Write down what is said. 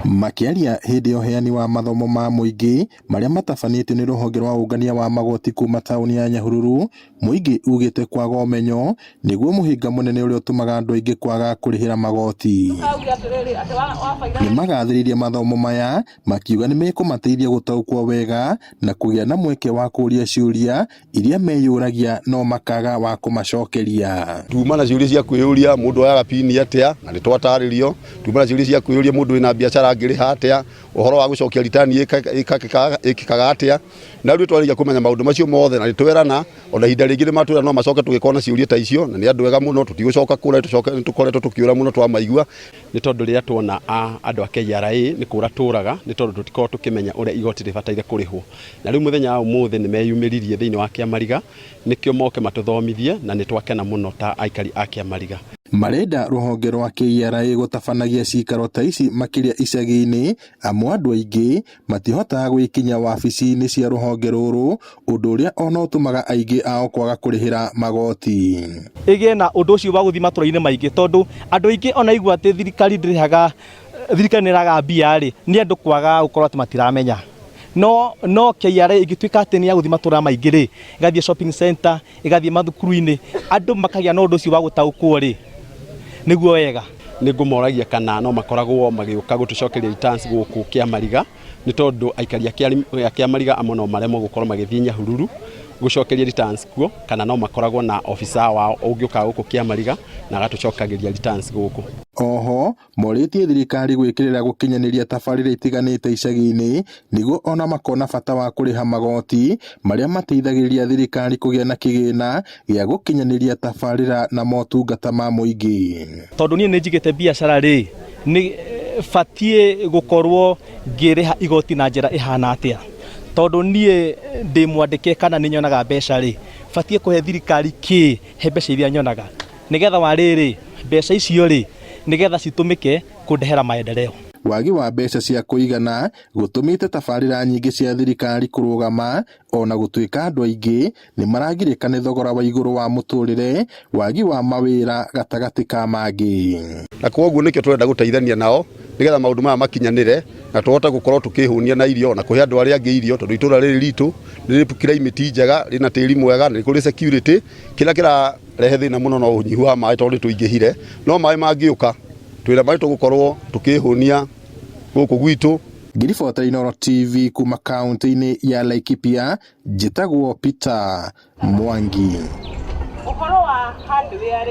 Makĩaria hĩndĩ ya ũheani wa mathomo ma mũingĩ marĩa matabanĩtio nĩ rũhonge rwa ũngania wa magoti kuma taũni ya Nyahururu, mũingĩ ugĩte kwaga ũmenyo nĩguo mũhĩnga mũnene ũrĩa ũtũmaga andũ aingĩ kwaga kũrĩhĩra magoti. Nĩmagathĩrĩirie mathomo maya makiuga nĩmekũmateithia gũtaũkwo wega na kũgĩa na mweke wa kũũria ciũria iria meyũragia no makaga wa kũmacokeria. Tuma na ciũria cia kwĩyũria mũndũ oyaga pini atĩa, na nĩ twatarĩrio. Tuma na ciũria cia kwĩyũria mũndũ wĩna biacara angĩrĩha atĩa, ũhoro wa gũcokia ritani ĩkĩkaga atĩa. Na rĩu twarĩkia kũmenya maũndũ macio mothe na nĩ twerana, ona ihinda rĩngĩ nĩ matwĩra no macoke tũgĩkorwo na ciũria ta icio, na nĩ andũ ega mũno, tũtigũcoka kũra, nĩ tũkoretwo tũkĩũra mũno twamaigua. Nĩ tondũ rĩrĩa tuona andũ a KRA nĩ kũra tũraga, nĩ tondũ tũtikoragwo tũkĩmenya ũrĩa igoti rĩbataire kũrĩhwo. Na rĩu mũthenya wa ũmũthĩ nĩ meyumĩririe thĩinĩ wa Kĩamariga nĩkĩo moke matũthomithie, na nĩ twakena mũno ta aikari a Kĩamariga. Marenda rũhonge rwa KRA gũtabanagia cikaro ta ici makĩria icagi-inĩ amu andũ aingĩ matihotaga gwĩkinyia wabici-inĩ cia rũhonge rũrũ, ũndũ ũrĩa ona ũtũmaga aingĩ ao kwaga kũrĩhĩra magoti. Ĩgĩe na ũndũ ũcio wa gũthiĩ matũra-inĩ maingĩ, tondũ andũ aingĩ ona igua atĩ thirikari ndĩrĩhaga, thirikari nĩ ĩraga mbia rĩ, nĩ andũ kwaga gũkorwo atĩ matiramenya. No KRA ĩngĩtuĩka atĩ nĩ ya gũthiĩ matũra maingĩ rĩ, ĩgathiĩ shopping center, ĩgathiĩ mathukuru-inĩ, andũ makagĩa na ũndũ ũcio wa gũtaũkwo rĩ, nĩguo wega. Nĩ ngũmoragia kana no makoragwo magĩũka gũtũcokeria returns gũkũ Kĩamariga, nĩ tondũ aikari a Kĩamariga amwe no maremwo gũkorwo magĩthiĩ Nyahururu gũcokeria returns kuo, kana no makoragwo na officer wao ũngĩũka gũkũ Kĩamariga na agatũcokagĩria returns gũkũ. Oho morĩtie thirikari gwĩkĩrĩra gũkinyanĩria tabarĩra itiganĩte icagi-inĩ nĩguo ona makona bata wa kũrĩha magoti marĩa mateithagĩrĩria thirikari kũgĩa na kĩgĩna gĩa gũkinyanĩria tabarĩra na motungata ma mũingĩ. Tondũ niĩ nĩ njigĩte biacara rĩ, nĩ batiĩ gũkorwo ngĩrĩha igoti na njĩra ĩhana atĩa? Tondũ niĩ ndĩ mwandĩke kana nĩ nyonaga mbeca rĩ, batiĩ kũhe thirikari kĩ he mbeca iria nyonaga? Nĩgetha wa rĩrĩ, mbeca icio rĩ, nĩgetha citũmĩke kũndehera maendeleo. Wagi wa mbeca cia kũigana gũtũmĩte tabarĩra nyingĩ cia thirikari kũrũgama, ona gũtuĩka andũ aingĩ nĩ maragirĩka nĩ thogora wa igũrũ wa mũtũrĩre, wagi wa mawĩra gatagatĩ ka mangĩ. Na kwoguo nĩkĩo tũrenda gũteithania nao nĩgetha maũndũ maya makinyanĩre na tũhote gũkorwo tũkĩhũnia na irio na kũhe andũ arĩa angĩ irio, tondũ itũra rĩrĩ ritũ nĩ rĩ climate njega, rĩna tĩri mwega, nĩ kũrĩ security. Kĩrĩa kĩrarehe thĩna mũno no ũnyihu wa maĩ tondũ nĩ tũingĩhire, no maĩ mangĩũka twĩna maĩ tũgũkorwo tũkĩhũnia gũkũ gwitũ. Ngĩribotera Inooro TV kuma kaunti-inĩ ya Laikipia, njĩtagwo Peter Mwangi. Ũhoro wa hardware.